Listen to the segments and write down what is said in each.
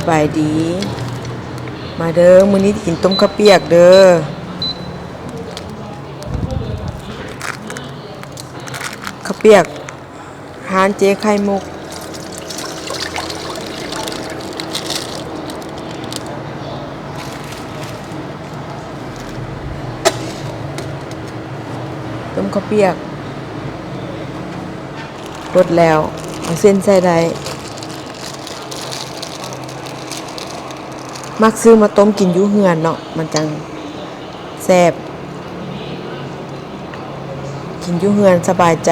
ສະບາຍດີ ມາເດີ ມື້ນີ້ກິນຕົ້ມເຂົ້າປຽກເດີ ເຂົ້າປຽກຮ້ານເຈ້ໄຂ່ມຸກ ຕົ້ມເຂົ້າປຽກ ບົດແລ້ວ ເອົາເສັ້ນໃສ່ໄດ້. ມັກຊື້ມາຕົ້ມກິນຢູ່ເຮືອນເນາະ ມັນຈັ່ງແຊບ ກິນຢູ່ເຮືອນສະບາຍໃຈ.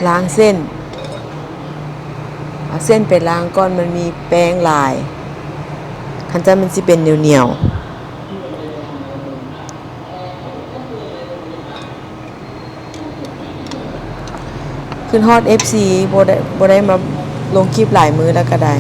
ລ້າງເສັ້ນ ເອົາເສັ້ນໄປລ້າງກ່ອນ ມັນມີແປ້ງຫຼາຍ ຄັນຊັ້ນມັນຊິເປັນໜຽວໆ. ຄິດຮອດເອັຟຊີ ບໍ່ໄດ້ ບໍ່ໄດ້ມາລົງຄລິບຫຼາຍມື້ແລ້ວກະໄດ້.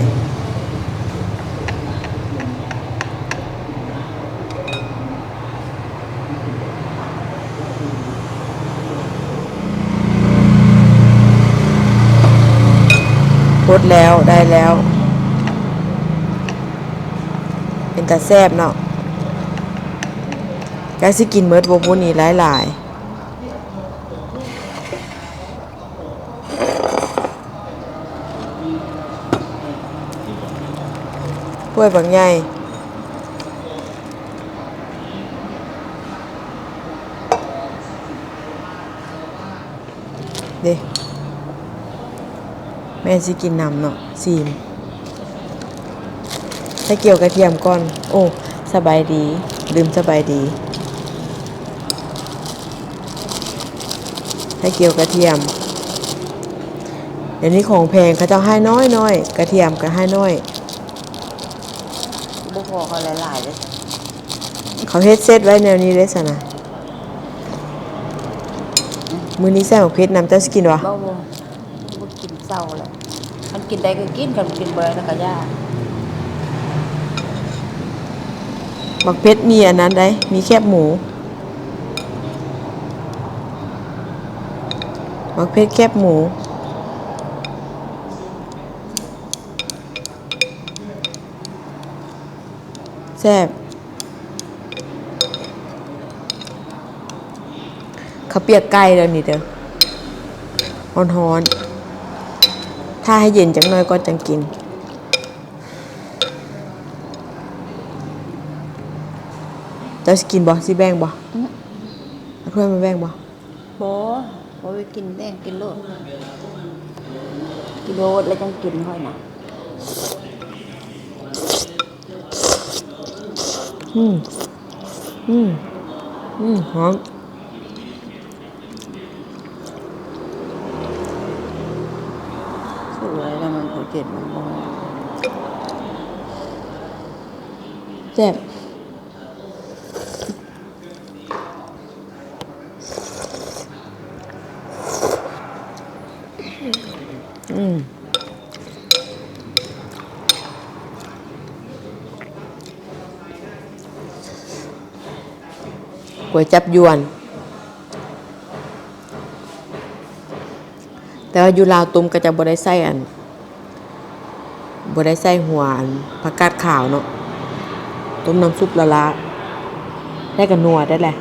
ບົດແລ້ວ ໄດ້ແລ້ວ ເປັນຕາແຊບເນາະ. ຈັກຊິກິນໝົດບໍ່ບຸນີ້ ຫຼາຍໆ. ຖ້ວຍບັກໃຫຍ່ເດ້ ແມ່ຊິກິນນຳເນາະ ຊີມ. ໃສ່ກ່ຽວກະທຽມກ່ອນ. ໂອ້ ສະບາຍດີ ລືມສະບາຍດີ. ໃສ່ກ່ຽວກະທຽມ. ດຽວນີ້ຂອງແພງ ເຂົາເຈົ້າໃຫ້ນ້ອຍໆ ກະທຽມກະໃຫ້ນ້ອຍ. ບໍ່ພໍເຂົາຫຼາຍໆເດ້. ເຂົາເຮັດເຊັດໄວ້ແນວນີ້ເດ້ຊັ້ນນະ. ມື້ນີ້ໃສ່ໝາກເຜັດນຳ ເຈົ້າຊິກິນບໍ່? ບໍ່ ບໍ່ ບໍ່ກິນເຊົາແລ້ວ. ຄັນກິນໄດ້ກະກິນ ຄັນກິນບໍ່ໄດ້ກະຢ່າ. ໝາກເຜັດມີອັນນັ້ນໃດ໋ ມີແຄບໝູ. ໝາກເຜັດແຄບໝູ ແຊບ. ເຂົ້າປຽກໄກ່ແລ້ວນີ້ເດີ ຮ້ອນໆ. ຖ້າໃຫ້ເຢັນຈັກໜ້ອຍກ່ອນຈັ່ງກິນ. ເຈົ້າຊິກິນບໍ່? ຊິແບ່ງບໍ່? ອືມ ເອົາຖ້ວຍມາແບ່ງບໍ່? ບໍ່ ບໍ່ໄປກິນແບ່ງ ກິນໂລດ ກິນໂລດແລ້ວຈັ່ງກິນຂ້ອຍນະ. ອືມ ອືມ ອືມ ຫອມ. ສວຍແລ້ວມັນບໍ່ເຈັບ ມັນບໍ່ ແຊບ. ອືມ ກວຍຈັບຢວນ. ແຕ່ວ່າຢູ່ລາວຕົ້ມກະຈະບໍ່ໄດ້ໃສ່ອັນ ບໍ່ໄດ້ໃສ່ຫົວອັນຜັກກາດຂາວເນາະ ຕົ້ມນ້ຳຊຸບລ້າໆ ແຕ່ກະນົວໄດ້ແຫຼະ.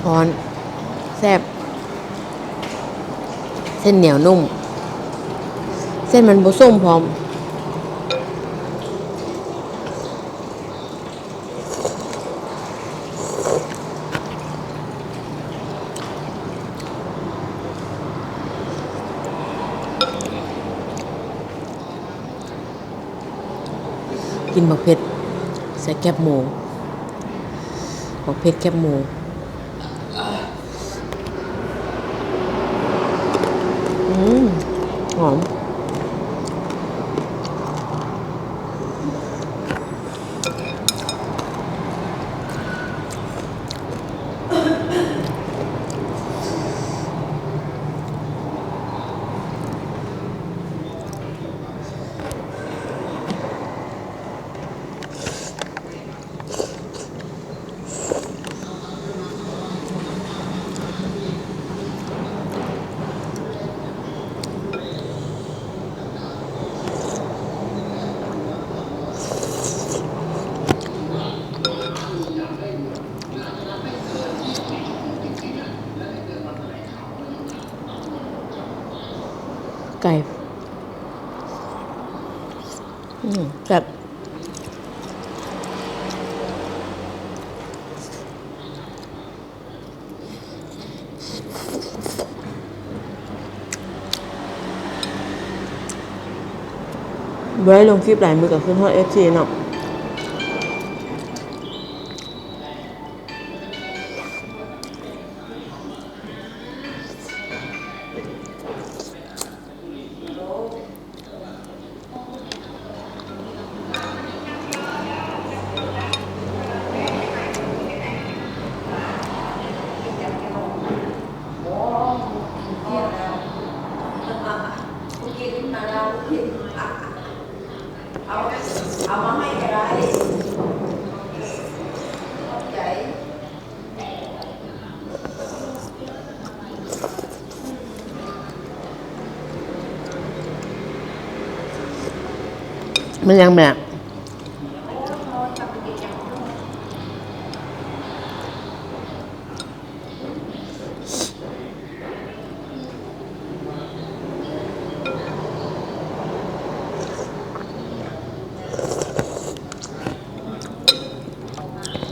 ຮ້ອນ ແຊບ ເສັ້ນໜຽວນຸ້ມ ເສັ້ນມັນບໍ່ສົ້ມພ້ອມ. ກິນບັກເຜັດໃສ່ແຄບໝູ ບັກເຜັດແຄບໝູ. ອືມ ຫອມ. ໄກ່ ອືມ ແຊບ. ບໍ່ໄດ້ລົງຄລິບຫຼາຍມື້ ກໍຄຶດຮອດເອັຟຊີເນາະ. ແມ່ນຫຍັງແມ່?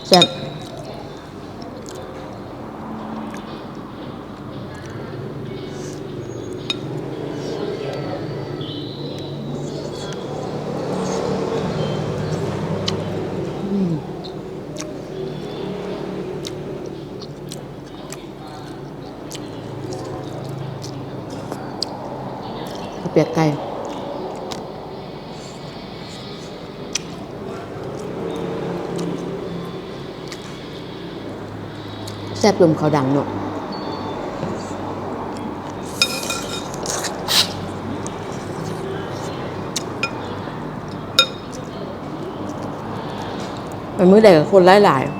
ແຊບ. ເຂົ້າປຽກໄກ່ ແຊບ ລົມເຂົາດັງເນາະ. ໄປມື້ໃດກໍຄົນຫຼາຍໆ.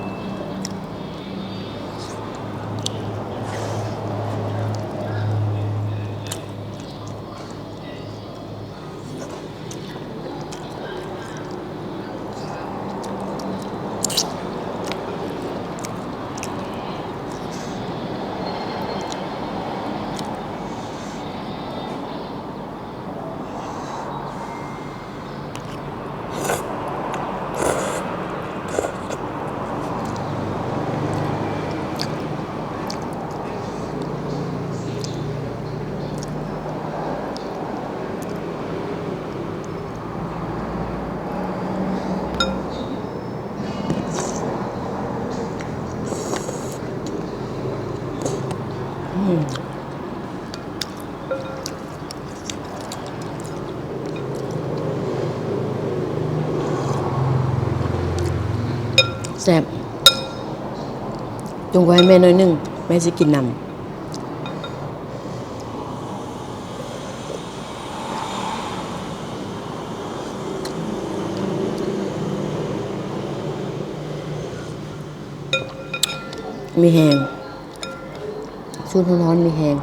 ແຊບ ຈົ່ງໄວ້ໃຫ້ແມ່ໜ້ອຍໜຶ່ງ ແມ່ຊິກິນນຳ. ມີແຮງ ສູດຮ້ອນໆ ມີແຮງ.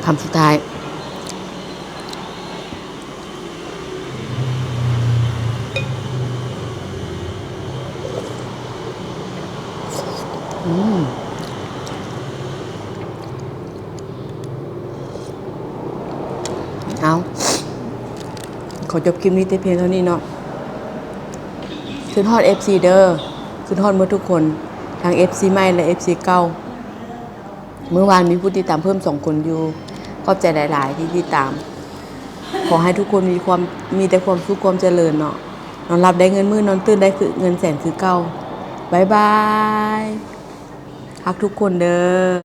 ຄຳສຸດທ້າຍ. ອືມ. ເອົາ ຂໍຈົບຄລິບນີ້ແຕ່ພຽງເທົ່ານີ້ເນາະ. ຄິດຮອດເອັຟຊີເດີ ຄິດຮອດໝົດທຸກຄົນ ທັງເອັຟຊີໃໝ່ ແລະ ເອັຟຊີເກົ່າ. ມື້ວານມີຜູ້ຕິດຕາມເພີ່ມສອງຄົນຢູ່. ຂອບໃຈຫຼາຍໆທີ່ຕິດຕາມ. ຂໍໃຫ້ທຸກຄົນມີຄວາມ ມີແຕ່ຄວາມສຸກຄວາມຈະເລີນເນາະ. ນອນຫຼັບໄດ້ເງິນໝື່ນ ນອນຕື່ນໄດ້ຄືເງິນແສນຄືເກົ່າ. ບາຍບາຍ. ຮັກທຸກຄົນເດີ.